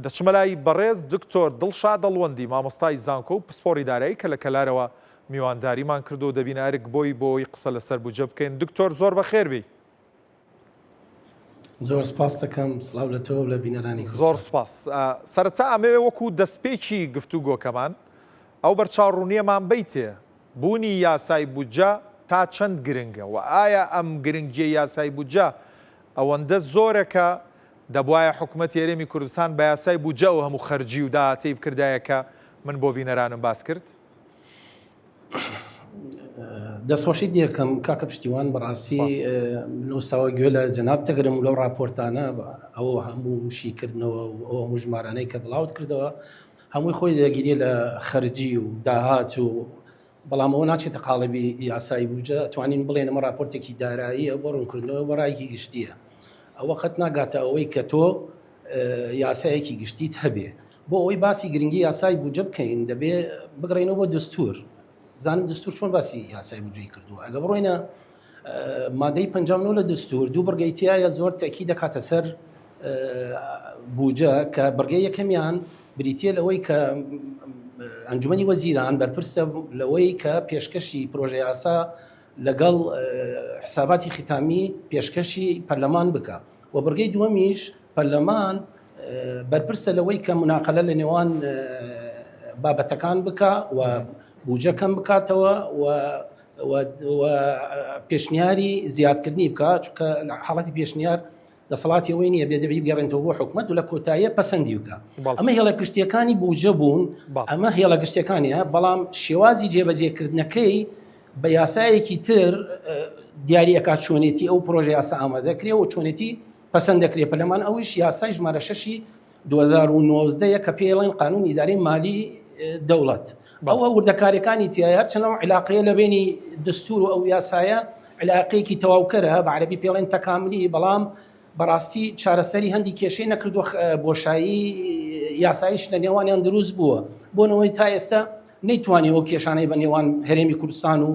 دەچمە لای بەڕێز دکتۆر دڵشاد دەڵوەندی مامۆستای زانکۆ و پسپۆڕی دارایی کە لە کەلارەوە میوانداریمان کردو و دەبینە ئەرک بۆی بۆ ئەوەی قسە لەسەر بودجە بکەین. دکتۆر زۆر بەخێر بێی. زۆر سپاس دەکەم سڵاو لە تۆ و لە بینەرانی زۆر کوردستان. سپاس. سەرەتا ئەمەوێ وەکو دەستپێکی گفتوگۆکەمان ئەو بەرچاوڕوونییەمان بەیتێ، بوونی یاسای بودجە تا چەند گرنگە و ئایا ئەم گرنگییەی یاسای بودجە ئەوەندە زۆرە کە دەبوایە حکومەتی هەرێمی کوردستان بە یاسای بودجە ئەو هەموو خەرجی و داهاتەی بکردایە کە من بۆ بینەرانم باس کرد؟ دەستخۆشیت لێکەم کاکە پشتیوان بەڕاستی نووسەوە گوێ لە جەناب دەگرم و لەو راپۆرتانە ئەو هەموو شیکردنەوە و ئەو هەموو ژمارانەی کە بڵاوت کردەوە هەمووی خۆی دەگیرێ لە خەرجی و داهات و بەڵام ئەوە ناچێتە قاڵبی یاسایی بودجە توانین بڵێن ئەمە راپۆرتێکی داراییە بۆ ڕوونکردنەوە بۆ ڕایەکی گشتیە ئەوە قەت ناگاتە ئەوەی کە تۆ یاسایەکی گشتیت هەبێ بۆ ئەوەی باسی گرنگی یاسای بودجە بکەین دەبێ بگەڕێینەوە بۆ دەستور بزانین دەستور چۆن باسی یاسای بودجەی کردووە ئەگە بڕۆینە مادەی 59 لە دەستور دوو بڕگەی تایە زۆر تەکی دەکاتە سەر بودجە کە بڕگەی یەکەمیان بریتە لەوەی کە ئەنجومەنی وەزیران بەرپرسە لەوەی کە پێشکەشی پرۆژە یاسا لەگەڵ حساباتی ختامی پێشکەشی پەرلەمان بکە و بڕگەی دووەمیش پەرلەمان بەرپرسە لەوەی کە مناقەلە لە نێوان بابەتەکان بکە و بوجە کەم بکاتەوە و پێشنیاری زیادکردنی بکە چونکە لە حاڵەتی پێشنیار دەسەڵاتی ئەوەی نییە بێ دەبی بگەڕێنەوە بۆ حکومەت و لە کۆتاییە پەسەندی بکە ئەمە هێڵە گشتیەکانی بوجە بوون ئەمە هێڵە گشتیەکانیە بەڵام شێوازی جێبەجێکردنەکەی بە یاسایەکی تر دیاری ئەکات چۆنێتی ئەو پرۆژە یاسا ئامادەکرێ و چۆنێتی پەسەند دەکرێت پەرلەمان ئەویش یاسای ژمارە شەشی 2019 یە کە پێی ئەڵێن قانون ئیدارەی مالی دەوڵەت ئەوە وردەکاریەکانی تایە هەرچەند ئەو علاقەیە لە بینی دستور و ئەو یاسایە علاقەیەکی تەواوکەرە بە عەرەبی پێڵێن تەکاملی بەڵام بەڕاستی چارەسەری هەندی کێشەی نەکردووە بۆشایی یاساییش لە نێوانیان دروست بووە بۆ نەوەی تا ئێستا نەیتوانی ئەو کێشانەی بە نێوان هەرێمی کوردستان و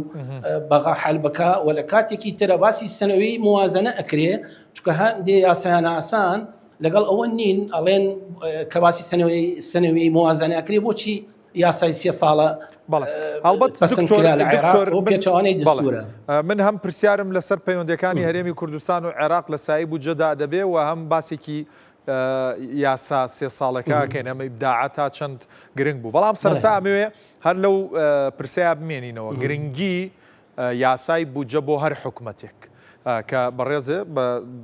بەغا حل بکا و لە کاتێکی ترە باسی سەنەوی موازنە ئەکرێ چونکە هەندێ یاسایان ئاسان لەگەڵ ئەوە نین ئەڵێن کە باسی سەنەوەی سەنەوی موازنە ئەکرێ بۆچی یاسای سێ ساڵە هەڵبەت پەسەند کرا لە عێراق و پێچەوانەی دەستوورە. من هەم پرسیارم لەسەر پەیوەندیەکانی هەرێمی کوردستان و عێراق لە سایەی بودجەدا دەبێ و هەم باسێکی یاسا سێ ساڵەکە ئەکەین ئەمە ئیبداعە تا چەند گرنگ بوو بەڵام سەرەتا ئەمەوێ هەر لەو پرسەیە بمێنینەوە گرنگی یاسای بودجە بۆ هەر حکومەتێک کە بەڕێزێ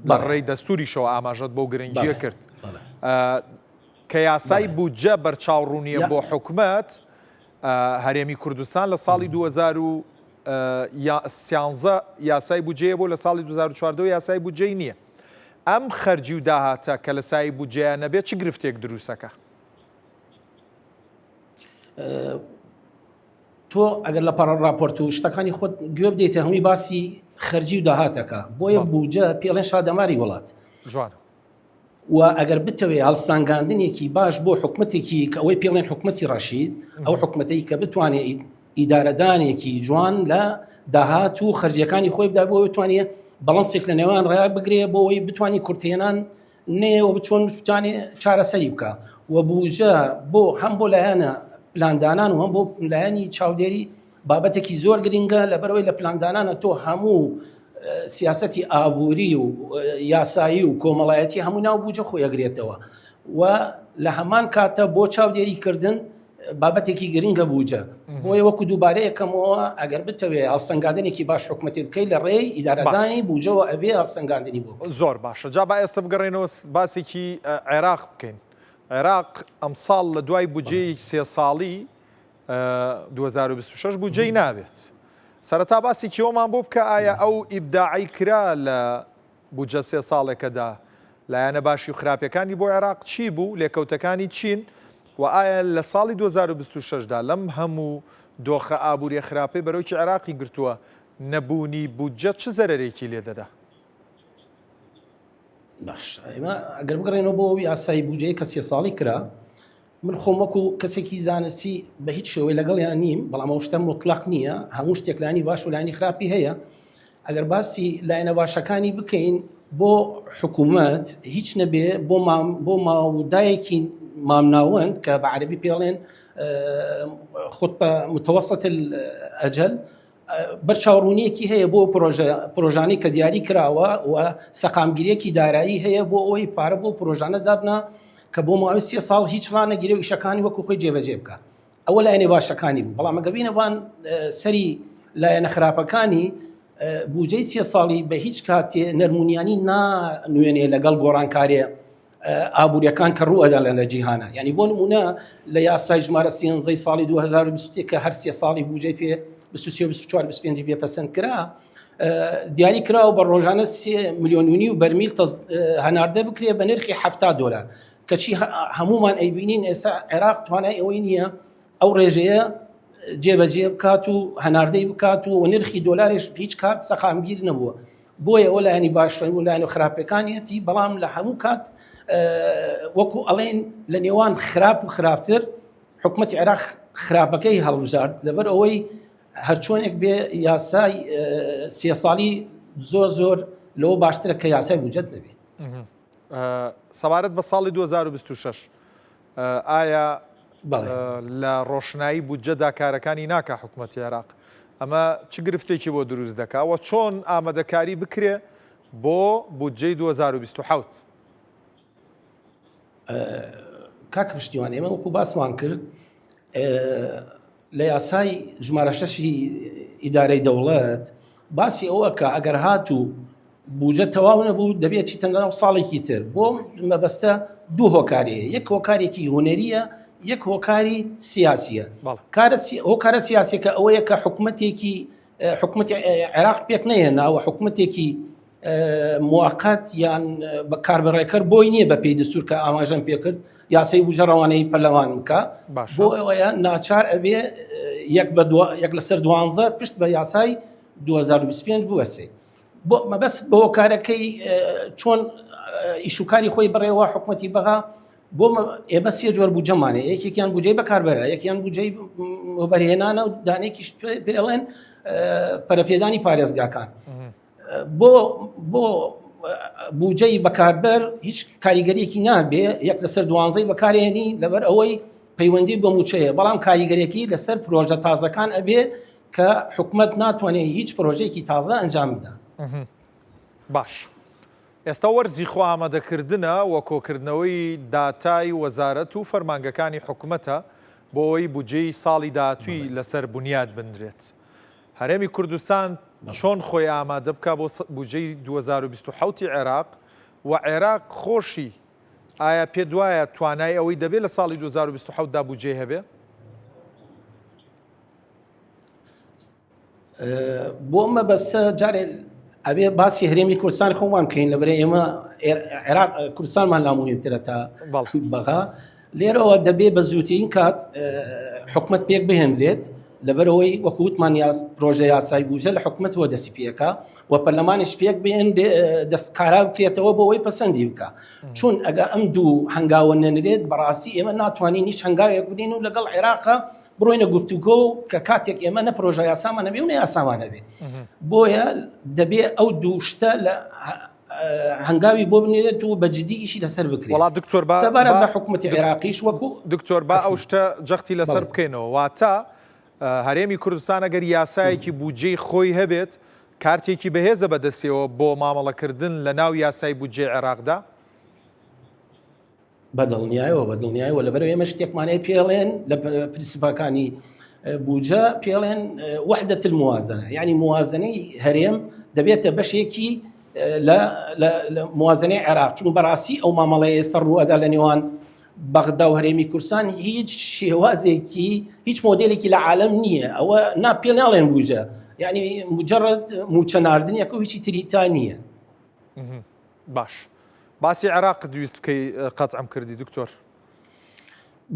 بە ڕێی دەستوریشەوە ئاماژەت بۆ گرنگیە کرد کە یاسای بودجە بەرچاو ڕوونیە بۆ حکومەت هەرێمی کوردستان لە ساڵی 2013 یاسای بودجەیە بۆ لە ساڵی 2014 یاسای بودجەی نییە ئەم خەرجی و داهاتە کە لە سایەی بودجەیا نەبێت چ گرفتێک دروستەکا؟ تۆ ئەگەر لە پەڕ راپۆرت و شتەکانی خۆت گوێ بدەیتە هەمووی باسی خەرجی و داهاتەکە بۆیە بودجە پێڵێن شادەماری وڵات جوان و ئەگەر بتەوێ هەڵسانگاندنێکی باش بۆ حکومەتێکی کە ئەوەی پێڵێن حکومەتی ڕەشید ئەو حکومەتەی کە بتوانێت ئیدارەدانێکی جوان لە داهات و خەرجیەکانی خۆی بدا بۆ بتوانێت بەڵنسێک لە نێوان ڕێ بگرێ بۆ ئەوەی بتوانانی کورتێنان نێ و بچۆن بتوانێت چارەسەری بکە و بوجە بۆ هەم بۆ لایەنە پلاندانان و هەم بۆ لایەنی چاودێری بابەتێکی زۆر گرنگە لەبەرەوەی لە پلاندانانە تۆ هەموو سیاستی ئابووری و یاسایی و کۆمەڵایەتی هەموو ناو بوجە خۆی ئەگرێتەوە و لە هەمان کاتە بۆ چاودێری کردن بابەتێکی گرنگە بوجە بۆیە وەکو دووبارە یەکەمەوە ئەگەر بتەوێ هەڵسەنگاندنێکی باش حکومەتی بکەیت لە ڕێی ئیدارەدانی بوجەوە ئەبێ هەڵسەنگاندنی بۆ زۆر باشە جا با ئێستا بگەڕێنەوە باسێکی عێراق بکەین عێراق ئەمساڵ لە دوای بودجەی سێ ساڵی 2026 بودجەی نابێت سەرەتا باسێکی ئەومان بۆ بکە ئایا ئەو ئیبداعی کرا لە بودجە سێ ساڵێکەدا لایەنە باشی و خراپیەکانی بۆ عێراق چی بوو، لێکەوتەکانی چین و ئایا لە ساڵی 2026 دا لەم هەموو دۆخە ئابووریە خراپەی بەرۆکی عێراقی گرتووە نەبوونی بودجە چ زەرەرێکی لێ دەدا؟ باش ئێمە ئەگەر بگەڕێنەوە بۆ ئەو یاسای بودجەیە کە سێ ساڵی کرا من خۆم وەکو کەسێکی زانستی بە هیچ شێوەی لەگەڵیان نیم بەڵام ئەو شتە مطلق نییە هەموو شتێک لانی باش و لانی خراپی هەیە ئەگەر باسی لایەنە باشەکانی بکەین بۆ حکوومەت هیچ نەبێ بۆ بۆ ماودایەکی مامناوەند کە بە عەربی پێڵێن خطە متوسط الأجل بەرچاوڕوونیەکی هەیە بۆ پرۆژانەی کە دیاری کراوە و سەقامگیریەکی دارایی هەیە بۆ ئەوەی پارە بۆ پرۆژانە دابنا کە بۆ ماوەی سێ ساڵ هیچ ڕانەگیرێ و ئیشەکانی وەکو خۆی جێبەجێ بکە ئەوە لایەنە باشەکانی بوو بەڵام ئەگە بینەوان سەری لایەنە خراپەکانی بوجەی سێ ساڵی بە هیچ کاتێ نەرمونیانی نانوێنێ لەگەڵ گۆڕانکاریە ئابووریەکان کە ڕوو ئەدان لە جیهانە یعنی بۆ نمونە لە یاسای ژمارە سیانزەی ساڵی 2023 کە هەر سێ ساڵی بوجەی پێ 23 24 25 پێ پەسەند کرا دیاری کراوە بە ڕۆژانە سێ ملیۆن و نیو بەرمیل هەناردە بکرێ بە نرخی 70 دلار کەچی هەمومان ئەیبینین ئێستا عێراق توانای ئەوەی نییە ئەو ڕێژەیە جێبەجێ بکات و هەناردەی بکات و نرخی دۆلاریش هیچ کات سەقامگیر نەبووە بۆیە ئەوە لایەنی باشترین و لایەن و خراپەکانیەتی بەڵام لە هەموو کات وەکو ئەڵێن لە نێوان خراپ و خراپتر حکوومەتتی عێراق خراپەکەی هەڵبژارد لەبەر ئەوەی هەرچۆنێک بێ یاسای سێ ساڵی زۆر زۆر لەوە باشترە کە یاسای بجەت نەبێ. سەبارەت بە ساڵی 2026 ئایا لە ڕۆشنایی بودجەدا کارەکانی ناکا حکومەتی عێراق؟ ئەمە چ گرفتێکی بۆ دروست دەکا و چۆن ئامادەکاری بکرێ بۆ بودجەی 2027؟ کاک پشتیوان ئێمە وەکو باسمان کرد لە یاسای ژمارە شەشی ئیدارەی دەوڵەت باسی ئەوە کە ئەگەر هاتوو بوجە تەواو نەبوو دەبێت چیتە ناو ساڵێکی تر بۆ مەبەستە دوو هۆکاری یەک هۆکارێکی هوەریە یەک هۆکاری سیاسیە هۆکارە سیاسەکە ئەوەیە کە حکوومەتێکی حکوومەتی عێراق پێک نەهێناوە حکوومەتێکی موقت یان بە کاربڕێکەر بۆی نییە بە پێی دەستور کە ئاماژەم پێکرد یاسای بوجە ڕەوانەی پەرلەمان بکە بۆ ئەوەیە ناچار ئەبێ یەک بە یەک لەسەر دوانزە پشت بە یاسای 2025 بوەسێ بۆ مەبەست بە هۆکارەکەی چۆن ئیشوکاری خۆی بڕێوە حکوومەتی بەغا بۆ ئێمە سێ جۆر بودجەمانە یەکێکیان بودجەی بەکاربەرە یەکیان بودجەی وەبەرهێنانە و دانێکیش پێڵێن پەرەپێدانی پارێزگاکان بۆ بۆ بودجەی بەکاربەر هیچ کاریگەریەکی نابێ یەک لەسەر دوانزەی بەکارێنی لەبەر ئەوەی پەیوەندی بە موچەیە بەڵام کاریگەرێکی لەسەر پرۆژە تازەکان ئەبێ کە حکومت ناتوانێت هیچ پرۆژێکی تازە ئەنجام بدا. باش ئێستا وەرزی خۆ ئامادەکردنە و کۆکردنەوەی داتای وەزارەت و فەرمانگەکانی حکومەتە بۆ ئەوەی بودجەی ساڵی داهاتووی لەسەر بونیاد بنرێت. هەرێمی کوردستان چۆن خۆی ئامادە بکا بۆ بودجەی 2027 ی عێراق و عێراق خۆشی ئایا پێت وایە توانای ئەوەی دەبێت لە ساڵی 2027 دا بودجەی هەبێ؟ بۆ مەبەستە جارێ ئەبێ باسی هەرێمی کوردستان خۆمان بکەین لەبەرێ ئێمە عێراق کوردستانمان لا مهمترە تا بەغا لێرەوە دەبێ بە زووترین کات حکومت پێک بهێنرێت لەبەرەوەی وەکووتمان یاس پرۆژە یاسای بوجە لە حکومەتەوە دەستی پێەکە و پەرلەمانیش پێک بێن دەستکارا بکرێتەوە بۆ ئەوەی پەسەندی بکە چون ئەگە ئەم دوو هەنگاوە نەنرێت بەڕاستی ئێمە ناتوانین هیچ هەنگاوێک بنین و لەگەڵ عێراقە بڕۆینە گفتوگۆ کە کاتێک ئێمە نە پرۆژە یاسامان هەبێ و نە یاسامان هەبێ بۆیە دەبێ ئەو دوو شتە لە هەنگاوی بۆ بنێت و بە جدی ئیشی لەسەر بکرێت وڵات دکتۆر با سەبارەت بە حکوومەتی عێراقیش وەکو دکتۆر با ئەو شتە جەختی لەسەر بکەینەوە واتە هەرێمی کوردستان ئەگەر یاسایەکی بودجەی خۆی هەبێت کارتێکی بەهێزە بەدەستیەوە بۆ مامەڵەکردن لە ناو یاسای بودجەی عێراقدا بە دڵنیایەوە بە دڵنیایەوە لەبەرەوە ئێمە شتێکمان هەیە پێڵێن لە پرنسپەکانی بوجە پێڵێن وحدة الموازنە یعنی موازنەی هەرێم دەبێتە بەشێکی لە موازنەی عێراق چون بەڕاستی ئەو مامەڵەیە ئێستا ڕوئەدا لە نێوان بەغدا و هەرێمی کوردستان هیچ شێوازێکی هیچ مۆدلێکی لە عالم نییە ئەوە نا پێ ناڵێن بوجە یعنی مجرد موچە ناردنێک و هیچی تریتا نییە باش باسی عێراقت ویست بکەی قەتعم کردی دکتۆر.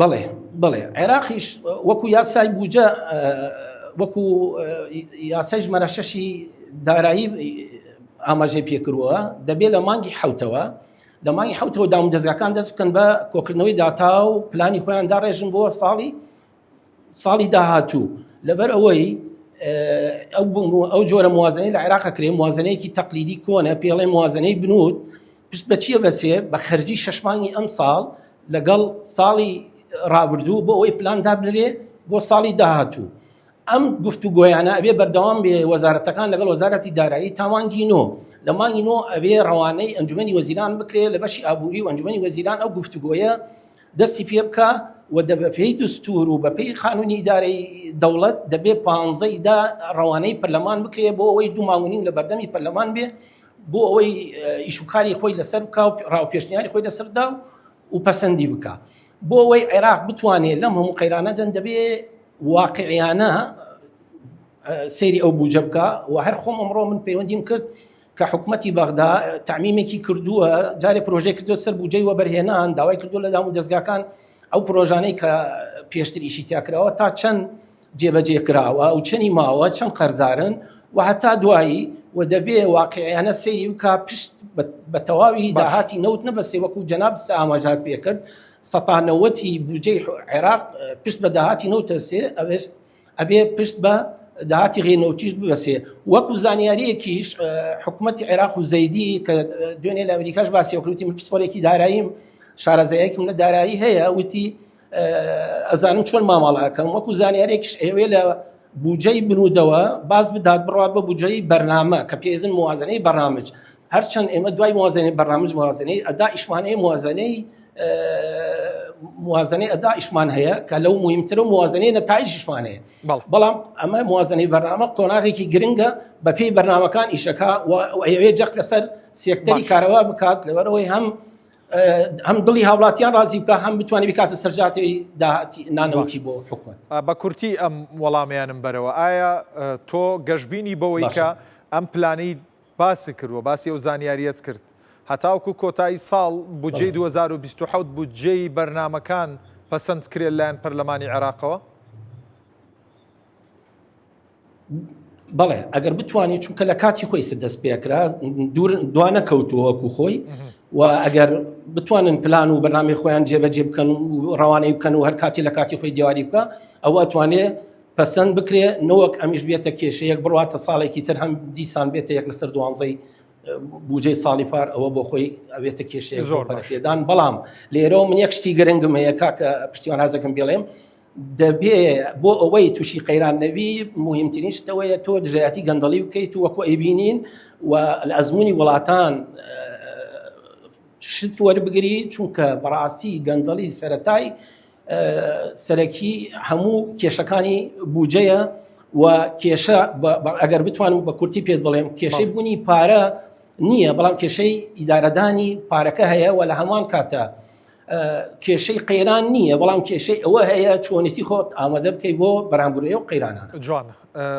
بەڵێ بەڵێ عێراقیش وەکو یاسای بوجە وەکو یاسای ژمارە شەشی دارایی ئاماژەی پێکردووە دەبێت لە مانگی حوتەوە لە مانگی حوتەوە دام دەزگاکان دەست بکەن بە کۆکردنەوەی داتا و پلانی خۆیان داڕێژن بۆ ساڵی ساڵی داهاتوو لەبەر ئەوەی ئەو جۆرە موازنەی لە عێراق کرێ موازنەیەکی تەقلیدی کۆنە پێڵێ موازنەی بنووت پشت بە چیە بەسێ بە خەرجی شەشمانگی ئەم ساڵ لەگەڵ ساڵی ڕابردوو بۆ ئەوەی پلان دابنرێ بۆ ساڵی داهاتوو. ئەم گفتوگۆیانە ئەبێ بەردەوام بێ وەزارەتەکان لەگەڵ وەزارەتی دارایی تا مانگی نۆ لە مانگی نۆ ئەبێ ڕەوانەی ئەنجومەنی وەزیران بکرێ لە بەشی ئابووری و ئەنجومەنی وەزیران ئەو گفتوگۆیە دەستی پێ بکا و بەپێی دستور و بەپێی قانونی ئیدارەی دەوڵەت دەبێ پانزەی دا ڕەوانەی پەرلەمان بکرێ بۆ ئەوەی دوو مانگ و نیم لە بەردەمی پەرلەمان بێ بۆ ئەوەی ئیشوکاری خۆی لەسەر بکا و ڕاو پێشنیاری خۆی لەسەر دا و پەسەندی بکا بۆ ئەوەی عێراق بتوانێت لەم هەموو قەیرانە دەن دەبێ واقعیانە سەیری ئەو بوجە بکە و هەر خۆم ئەمڕۆ من پەیوەندیم کرد کە حکوومەتی بەغدا تعمیمێکی کردووە جارێ پرۆژەی کردو سەر بودجەی وەبەرهێنان داوای کردو لە دام و دەستگاکان ئەو پرۆژانەی کە پێشتر ئیشی تیاکراوە تا چەند جێبەجێ کراوە و چەنی ماوە چەند قەرزارن و هەتا دوایی و دەبێ واقعیانە سەیری بکا پشت بە تەواوی داهاتی نەوت نەبەسێ وەکو جەناب ئاماژات پێکرد سەتا نەوەتی بودجەی عێراق پشت بە داهاتی نەوتە سێ ئەوێست ئەبێ پشت بە داهاتی غێنەوتیش ببەسێ وەکو زانیاریەکیش حکوومەتتی عێراق و زەیدی کە دوێنێ لە ئەمریکاش باسی وکروتی من پسپۆرێکی داراییم شارەزایەکم لە دارایی هەیە وتی ئەزانم چۆن مامەڵەکەم وەکو زانیارێکیش ئەوێ لە بودجەی بنودەوە باز بدات بڕات بە بودجەی بەرنامە کە پێزن موازنەی بەرنامج هەرچەند ئێمە دوای موازنەی بەرنامج موازنەی ئەدا ئیشمان هەیە موازنەی موازنەی ئەدا ئیشمان هەیە کە لەو مهمتر و موازنەی نەتایجیشمان هەیە بەڵام ئەمە موازنەی بەرنامە قۆناغێکی گرنگە بەپێی بەرنامەکان ئیشەکە و ئەیەوێ جەخت لەسەر سێکتەری کارەوە بکات لەبەرەوەی هەم هەم دڵی هاوڵاتیان ڕازی بکە هەم بتوانێت بکاتە سەرجاتی داهاتی نانەوتی بۆ حکومت. بە کورتی ئەم وەڵامیانم بەرەوە ئایا تۆ گەشببینی بەوەی کە ئەم پلانەی باست کرد و باسی ئەو زانیاریەت کرد هەتاوکو کۆتایی ساڵ بودجەی 2027 بودجەی بەرنامەکان پەسەند کرێت لایەن پەرلەمانی عێراقەوە؟ بەڵێ ئەگەر بتوانێت چونکە لە کاتی خۆی سەر دەست پێکرا دوور دوانە کەوتووە وەکو خۆی و ئەگەر بتوانن پلان و بەرنامی خۆیان جێبەجێ بکەن و ڕەوانەی بکەن و هەر کاتی لە کاتی خۆی دیواری بکە ئەوە توانێ پەسەند بکرێ نەوەک ئەمیش بێتە کێشەیەک بڕاتە ساڵێکی تر هەم دیسان بێتە یەک لەسەر دوانزەی بودجەی ساڵی پار ئەوە بۆ خۆی ئەوێتە کێشەیە زۆر پێدان بەڵام لێرەوە من یەک شتی گرنگم هەیە کاکە پشتیوان حەزەکەم بڵێم دەبێ بۆ ئەوەی تووشی قەیران نەبی مهمترین شتەوەیە تۆ دژایەتی گەندەڵی بکەیت و وەکو ئەیبینین و لە ئەزمموی وڵاتان شت وەربگری چونکە بەڕاستی گەندەڵی سەتای سەرەکی هەموو کێشەکانی بودجەیە و کێشە ئەگەر بتوانم بە کورتی پێت بڵێم کێشەی بوونی پارە نییە بەڵام کێشەی ئیدارەدانی پارەکە هەیە و لە هەمان کاتە کێشەی قەیران نییە بەڵام کێشەی ئەوە هەیە چۆنێتی خۆت ئامادە بکەیت بۆ بەرامبرەیە و قەیرانانە. جوان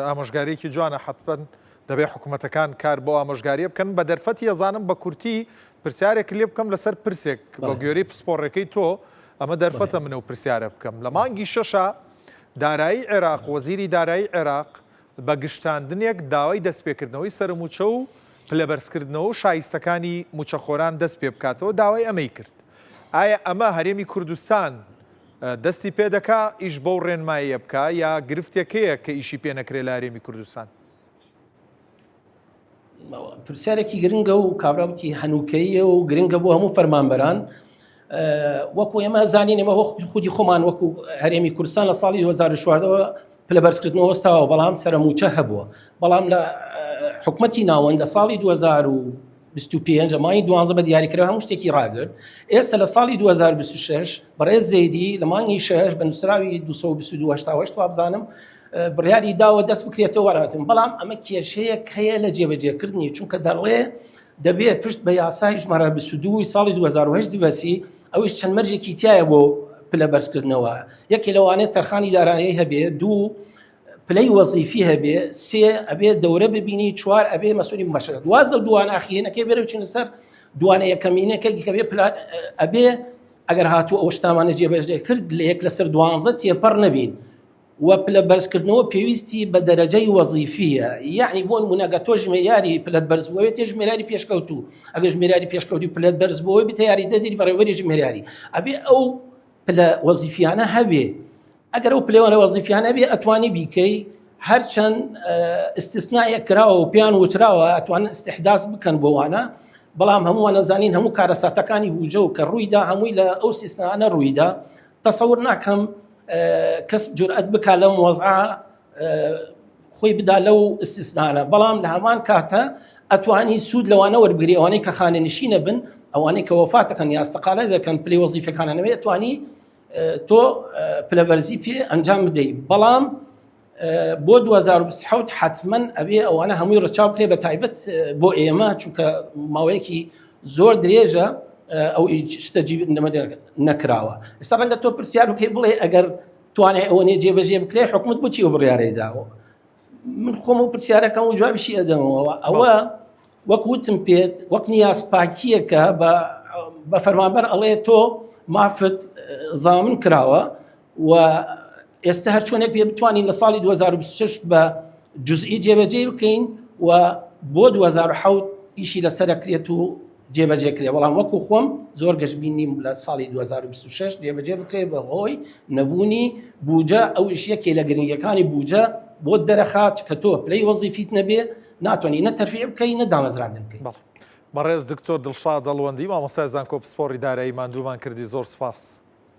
ئامۆژگاریەکی جوانە حەتمەن دەبێت حکوومەتەکان کار بۆ ئامۆژگاریە بکەن بە دەرفەتی ئەزانم بە کورتی پرسیارێک لێ بکەم لەسەر پرسێک بە گوێرەی پسپۆڕەکەی تۆ ئەمە دەرفەتە منە و پرسیارە بکەم لە مانگی شەشە دارایی عێراق وەزیری دارایی عێراق بە گشتاندنێک داوای دەستپێکردنەوەی سەرموچە و پلەبەرزکردنەوە و شایستەکانی موچەخۆران دەست پێبکاتەوە داوای ئەمەی کرد ئایا ئەمە هەرێمی کوردستان دەستی پێدەکا ئیش بەو ڕێنماییە بکا یا گرفتێک هەیە کە ئیشی پێ نەکرێ لە هەرێمی کوردستان؟ پرسیارێکی گرنگە و کابرا وتی هەنووکەیە و گرنگە بۆ هەموو فەرمانبەران وەکو ئێمە زانین ئێمە خودی خۆمان وەکو هەرێمی کوردستان لە ساڵی 2014ەوە پلە بەرزکردنەوە وەستاوە بەڵام سەرموچە هەبووە بەڵام لە حکومەتی ناوەند لە ساڵی 2025 مانگی دوانزە بە دیاریکرا هەموو شتێکی ڕاگرت ئێستا لە ساڵی 2026 بەڕێز زەیدی لە مانگی شەش بە نووسراوی 222 وابزانم بڕیاری داوە دەست بکرێتەوە وەراتن بەڵام ئەمە کێشەیەک هەیە لە جێبەجێکردنی چونکە دەڵێ دەبێ پشت بە یاسای ژمارە 22 ساڵی 2010 بەسی ئەویش چەند مەرجێکی تایە بۆ پلە بەرزکردنەوە یەکێ لەوانەیە تەرخانی دارایی هەبێ دوو پلەی وەزیفی هەبێ سێ ئەبێ دەورە ببینی چوار ئەبێ مەسولی مباشرەت واز لەو دووانە ئاخیرینەکەی بێرە بچینە سەر دوانە یەکەمینەکە کە بێ پلان ئەبێ ئەگەر هاتوو ئەو شتامانە جێبەجێ کرد لە یەک لەسەر دوانزە تێپەڕ نەبین و پلە بەرزکردنەوە پێویستی بە دەرەجەی وەزیفیە یعنی بۆ نمونە گە تۆ ژمێریاری پلەت بەرز بووە تێ ژمێریاری پێشکەوتوو ئەگە ژمێریاری پێشکەوتوی پلەت بەرز بووە بیتە یاریدەدەری بەڕێوەبەری ژمێریاری ئەبێ ئەو پلە وەزیفیانە هەبێ ئەگەر ئەو پلەوانە وەزیفیانە بێ ئەتوانی بیکەی هەرچەند ئیستیسنایەک کراوە و پێیان وتراوە ئەتوانن ئیستیحداس بکەن بۆ وانە. بەڵام هەمووان ئەزانین هەموو کارەساتەکانی بوجە و کە ڕوویدا هەمووی لە ئەو سیستانە ڕوویدا تەسەور ناکەم کەس جورئەت بکا لەم وەزعە خۆی بدا لەو ئیستیسنانە بەڵام لە هەمان کاتە ئەتوانی سوود لەوانە وەربگری ئەوانەی کە خانەنشینە بن ئەوانەی کە وەفاتەکەن یاستەقالە دەکەن پلی وەزیفەکانەوەی ئەتوانی تۆ پلەبەرزی پێ ئەنجام بدەیت بەڵام بۆ 2027 حتمما ئەبێ ئەوانە هەمووی ڕچاو بکرێ بە تایبەت بۆ ئێمە چونکە ماوەیەکی زۆر درێژە ئەو شتە جی نەکراوە ئێستا ڕەنگە تۆ پرسیار بکەی بڵێ ئەگەر توانای ئەوە نیە جێبەجێ بکرێ حکومت بۆچی ئەو بڕیارەی داوە من خۆم و پرسیارەکەم و جوابیشی ئەدەمەوە ئەوە وەک وتم پێت وەک نیاز پاکیەکە بە بە فەرمانبەر ئەڵێ تۆ مافت زامن کراوە و ئێستا هەر چۆنێک پێ بتوانین لە ساڵی 2026 بە جزئی جێبەجێ بکەین و بۆ 2007 ئیشی لەسەرەکرێت و جێبەجێ کرێ بەڵام وەکو خۆم زۆر گەشبین نیم لە ساڵی 2026 جێبەجێ بکرێ بە هۆی نەبوونی بوجە ئەو یەکێ لە گرنگەکانی بوجە بۆ دەرەخات کە تۆ پلەی وەزیفیت نەبێ ناتوانانی نە تەرفیع بکەی نە دامەزراندن بکەی. بەڕێز دکتۆر دڵشاد ئەڵوەندی مامۆستای زانکۆ پسپۆڕی دارایی ماندوومان کردی زۆر سوپاس.